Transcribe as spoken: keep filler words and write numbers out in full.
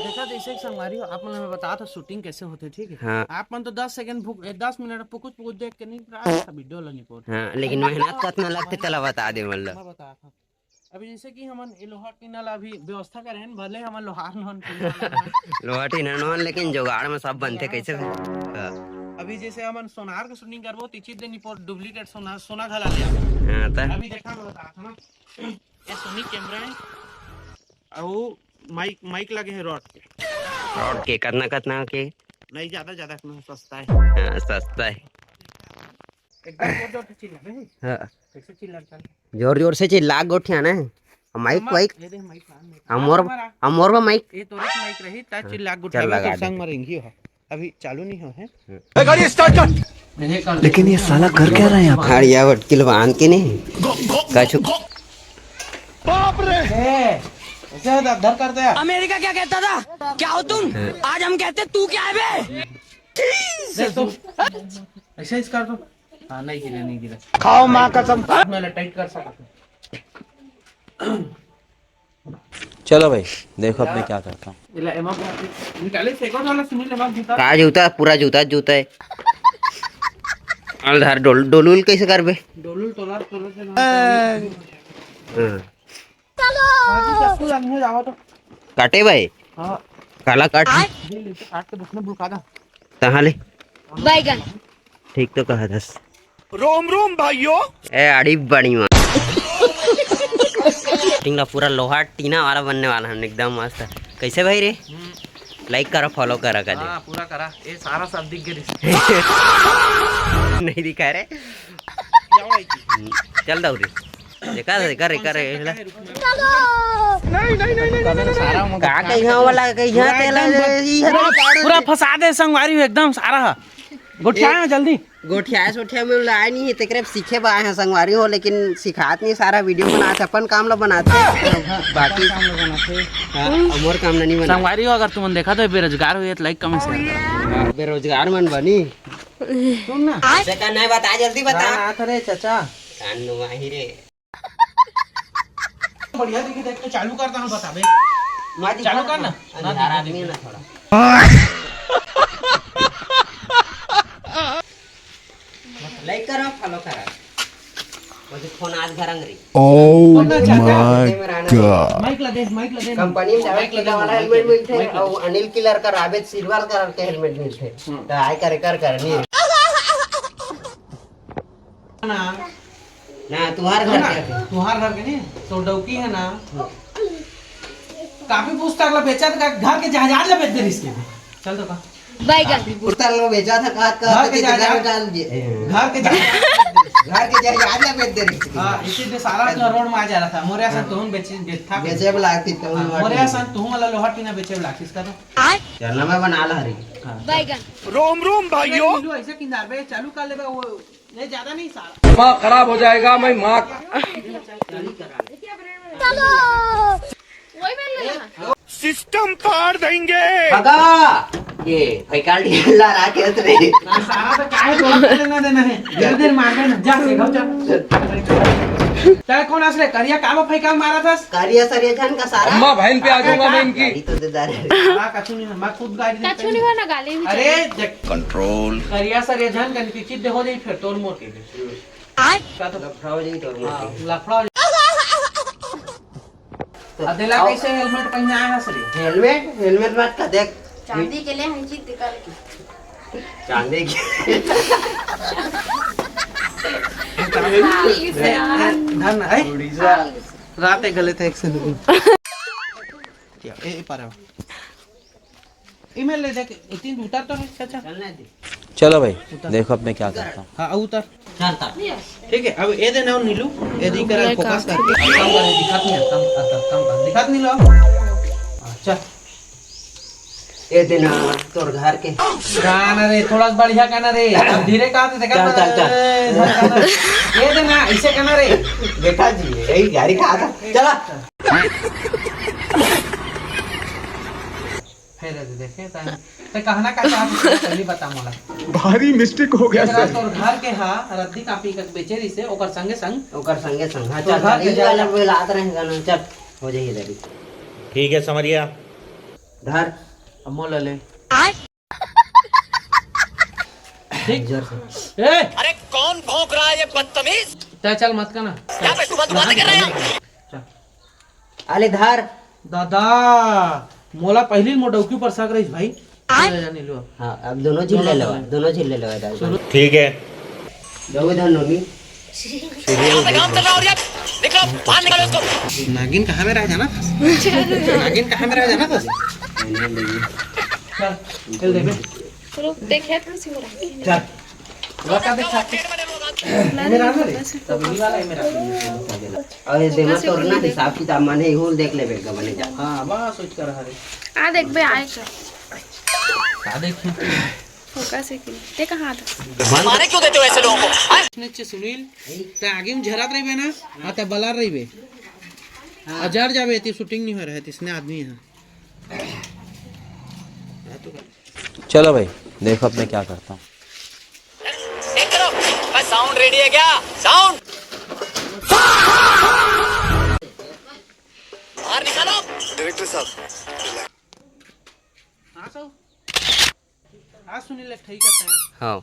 देखा, जैसे कि संगवारी हो, आप मन ल मैं बतात हंव shooting कैसे होथे, ठीक है? हाँ। आप मन तो दस second भुक-, ए, दस मिनट पुकुच पुकुच देख के नहीं, रात का video ला नहीं पोस्ट। हाँ, लेकिन मेहनत कतना लगथे, तेला बता दे मन ला। मैं बतात हंव। अभी जैसे कि हमन ए लोहा टीना ला अभी व्यवस्था करे हन, भले हमन लोहार नोहन, टीना वाला नोहन। लोहा टीना नोहन, लेकिन जुगाड़ में सब बनथे, कैसे? हाँ। अभी जैसे हमन सोनार के shooting करबो, त इचित दे नहीं पोस्ट, duplicate सोना, सोना घला ले। हाँ, त? अभी देखा, मैं बतात हंव ना, ये Sony camera है, अउ mic, mic लगे है rod के। Rod के, कतना, कतना के? नहीं, ज्यादा, ज्यादा, कतना सस्ता है। हाँ, सस्ता है। एकदम जोर जोर से चिल्ला, नहीं? हाँ। कैसे चिल्ला चल? जोर जोर से चिल्ला गोठिया ना। Mic, हमार, mic। ये दे mic ला, mic। अब मोर, हमारा अब मोर बा mic। ये तोरे के mic रही, ता हाँ, चिल्ला चल गोठिया, लगा तो दे। संग मरेंगी हो। अभी चालू नहीं हो है। ए, गाड़ी start कर। लेकिन ये साला कर क्या रहा है यहाँ पे? हाड़िया बटकिल बांध के नहीं। कछु। बाप रे। ए, ऐसे होता, धर कर दे। अमेरिका क्या कहता था? क्या हो तुम? आज हम कहते तू क्या है बे? देख तो। ऐसे इसका तो। हाँ, नहीं गिरे, नहीं गिरे। खाओ माँ कसम। मैं टाइट कर सकता हूँ। चलो भाई, देखो अब मैं क्या करता हूँ। इला एमा निकाले से कौन वाला सुनील एमा जूता? का जूता? पूरा जूता, जूता है। अलधार डोल, डोलुल कैसे करबे? डोलुल तोला, तोला से ना। हाँ। बाकी सब कुछ अंदर जावा तो। काटे भाई? हाँ। काला काट। ये ले तो काट के बस में बुका दा। कहाँ ले? बैगन। ठीक तो कहा दस। रोम रोम भाइयों। ए, आड़ी बड़ी माँ। टीना पूरा लोहा टीना वाला बनने वाला है, एकदम मस्त। कैसे भाई रे? Like करा, follow करा का दे। हाँ, पूरा करा। ये सारा सब दिख गए। नहीं दिखा रे। जाओ भाई। चल दौड़ी। देखा, देखा रे, देखा रे, हेला। नहीं, नहीं, नहीं, नहीं, नहीं, नहीं, नहीं। का कहिया वाला, कहिया पूरा तेला एकदम रे, ई हरे पूरा, पूरा फंसा दे संगवारी हो एकदम सारा। गोठिया ए, जल्दी। गोठिया, सोठिया में लाए नहीं है, तेकरे सीखे बा है संगवारी हो, लेकिन सिखात नहीं, सारा video बनात अपन काम ला बनात है। बाकी काम ला बनात है। हाँ, अब मोर काम ला नहीं बना। संगवारी हो, अगर तुमन देखा तो बेरोजगार हो, ये तो like, comment, share करो। हाँ, बेरोजगार मन बनी। सुन ना। ऐसे का नहीं बता, जल्दी बता। ना, ना, अरे चाचा। कान नुआही रे। बढ़िया दिखी देख के चालू कर, तहां बताबे। मैं दिखा चालू कर ना। अंधारा आदमी है ना थोड़ा। Like करो, follow करो। मुझे फोन आज घर अंगरी। Oh my God। माइक ला दे, माइक ला दे। कंपनी में जावे, माइक ला दे, वाला माइक helmet ला दे, मिलथे, माइक ला दे। और अनिल किलर का राबेद सिल्वर कलर के helmet मिलथे। हम्म। तो आय करे कर करनी है। ना। ना, तुहार घर ना, के है। तुहार घर के नहीं, तो डौकी है ना। कापी पुस्तक ला बेचत का घर के जायदाद ला बेच दे रिस के। चल तो का। बैगन। कापी पुस्तक ला बेचत का, का घर के जायदाद। घर के जायदाद। घर के जायदाद ला बेच दे रिस के। हाँ, इसी दे सारा तो रोड में आ जा रहा था। मोरे असन तुहूं बेचे, बेच था। बेचे वाला थी तो हाँ, मोरे असन तुहूं वाला लोहा टीना बेचे वाला किसका तो। चलना मैं बना ला रही। हाँ। बैगन। रोम रोम भाइयों। ऐसे किनार पे चालू कर लेबे वो। ये ज्यादा नहीं सारा। दिमाग खराब हो जाएगा, मैं माँ। चलो। वही मैंने लेना है। सिस्टम फाड़ देंगे। भगा। ये भाई काल ढीला राकेश रे। ना, सारा तो काहे बोल के लेना देना है। धीरे धीरे मार देना। जा, से घर जा। चाहे कौन असले करिया कालो भाई काल मारा था। करिया सरिया झन का सारा। अम्मा बहन पे आ जाऊंगा मैं इनकी। गाड़ी तो दे दारे। सारा कछु नहीं, मैं खुद गाड़ी कछु नहीं होना, गाली भी अरे, चले। देख। कंट्रोल। करिया सर ये झन कन पीछे दे हो जाई फिर तोर मोर के। आय। का तो लफड़ा हो जाई तोर मोर हाँ, के। लफड़ा हो जाई। तो अदेला आओ। कैसे हेलमेट पहने आया सर? हेलमेट, हेलमेट मत का देख। चांदी के लिए हम चीज निकाल के। चांदी के। धन है। रात एक गले थे एक से दो। ए, ए, पारा। ईमेल ले देख, तीन उतार तो है, चाचा। चलो भाई, देखो अब मैं क्या करता हूँ। हाँ, उतार। ठीक है, अब ये देना नीलू, ये दी करा फोकस कर। काम कर, दिखात नहीं, काम कर, काम कर, दिखात नहीं लो। अच्छा। ये देना तोर घर के। गाना रे, थोड़ा सा बढ़िया गाना रे। अब धीरे कहा तो देखा चल, चल, चल। ये देना, इसे गाना रे। देखा जी, यही गाड़ी कहा था। चला। हे रे, देखे, तैं, तैं कहना का चाहत हस, पहली बता मोला। भारी मिस्टेक हो गया ये सर। तोर घर के हा, रद्दी कापी का बेचे रहिसे, ओकर संगे संग। ओकर संगे संग, हाँ, तोर चल, घर चल, के ई जा। वाला बोलात रहे गाना, चल, हो जाइए रेडी। ठीक है, समझ गया। धर। अब मोला ले। ठीक। जोर से। ए, अरे, कौन भौंक रहा है ये बदतमीज? तय चल मत करना। यहाँ पे सुबह बातें कर रहे हैं। अले धर। दादा, मोला पहली मोर डौकी पर शक रहिस भाई। ले जा नीलू। हाँ, अब दोनों झिल ले लो, दोनों झिल ले लो दादा। ठीक है। जाओगे धर नोनी। यहाँ पे काम चल रहा है और ये निकलो, बाहर निकालो इसको। नागिन कहाँ में रह जाना फंस? नागिन कहाँ में रह जाना फंस? चल, चल देबे। रुक, देखे तो किसी को रख। चल। लड़का देख साथ में। मेरा ना रे, तब ये वाला है मेरा। अरे देवा तोर ना हिसाब किताब माने इहुल देख लेबे गबने जा। हाँ, बस सोच कर हरे। आ देख बे, आए कर। का देखी? फोकस है कि नहीं? ते कहाँ आता? मारे क्यों देते हो ऐसे लोगों को? हाँ? इसने चे सुनील, ते आगे में झरात रहिबे ना, हाँ, ते बलार रहिबे। अजार जाबे, ती शूटिंग नहीं हो रहा है, इसने आदमी है। चलो भाई, देखो अब मैं क्या करता हूँ। चेक करो, मैं साउंड रेडी है क्या? साउंड। बाहर निकालो। डायरेक्टर साहब। हाँ सर। हाँ सुनील, एक ठही करते हैं। हाँ।